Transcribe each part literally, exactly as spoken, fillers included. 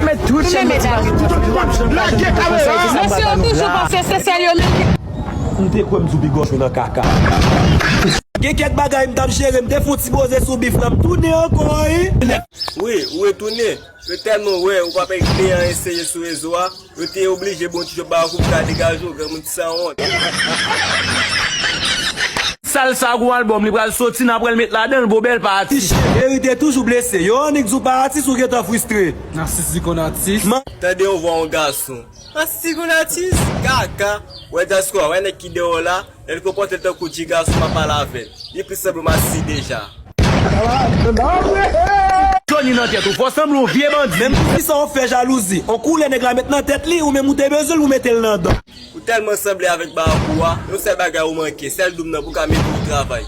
Mesye, yo toujou panse se sèl yo menm ki... M te kwè m sou bigòch ou nan kaka. Gen kèk bagay m t ap jere, m te fè yon ti poze sou bif la, m tounen ankò, wi. Wi, ou retounen. Yo tèlman wè ou p ap regle anyen serye sou rezo a, yo te oblije ba w ti djòb ba kou pou ka degaje w, granmoun ti sanwont. Salsa gon albòm, li pral soti, n a pral met ladan l, bon, bèl pati. Verite toujou blese. Yo annik di w pa atis, ou gentan fristre. Nasisi konn atis. Tande yon vwa yon gason. Masisi konn atis, kaka. Wè dyaspora, wè nèg ki dèyè w la, lè l konpòte l tankou ti gason, pa pale avè l. Li plis sanble yon masisi deja. Johnny nan tèt ou, fò sanble yon vye bandi. Menm si sa w fè jalouzi, on koulè nèg la met nan tèt li, ou menm ou te bezwen l, ou mete l nan dan. Ou tèlman sanble avèk Barakou a, yon sèl bagay ou manke, sèl doum nan pou ka mete w travay.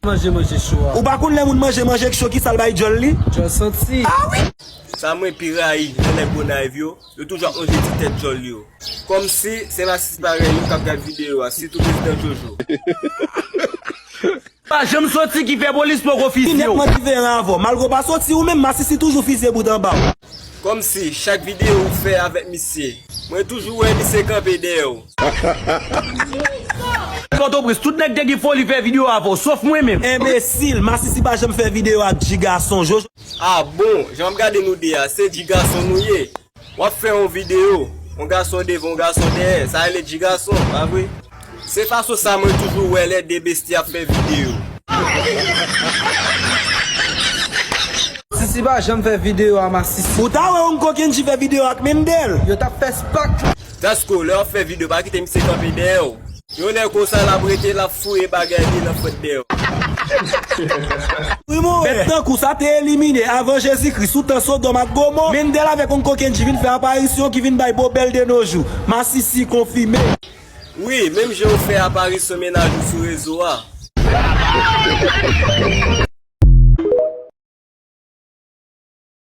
Manje, manje cho a. Ou pa konn lè moun manje, manje k cho, ki sa l bay djòl li? Djòl santi. Ah wi! Sa mwen pi rayi nan nèg Gonayiv yo, yo toujou ap lonje ti tèt djòl yo. Kòmsi se masisi parèy yo k ap gad videyo a, sitou prezidan Jojo. Pa janm soti ki fè polis poko fizye w. Nètman diferan avè w. Malgre w pa soti ou menm, masisi toujou fizye bout anba w. Kòmsi chak videyo ou fè avèk misye, mwen toujou wè misye kanpe dèyè w. Pòtoprens, tout nèg te gen foli fè videyo avè w, sof mwen menm. Enbesil, masisi pa janm fè videyo ak G Gason, Jojo. Ah bon, jan m ap gade nou de a, se G Gason nou ye. W ap fè yon videyo, yon gason devan, yon gason dèyè, sa rele G Gason, pa vre? Se fason sa mwen toujou wè lè de besti ap fè videyo. Sisi pa janm fè videyo a masisi. Ou ta wè Onko Kendji fè videyo ak Mendel. Yo t ap fè spak. Dasko, lè w ap fè videyo, pa kite misye kanpe dèyè w. Yon lè konsa, l ap rete, l ap fouye bagay li nan fwèt dèyè w. Primo, bèt tankou sa te elimine avan Jezikri sou tan Sodòm ak Gomò. Mendel avèk Onko Kendji vin fè aparisyon ki vin bay bobèl de nos jours. Masisi konfime. Wi, menm jan w fè aparisyon mennaj ou sou rezo a.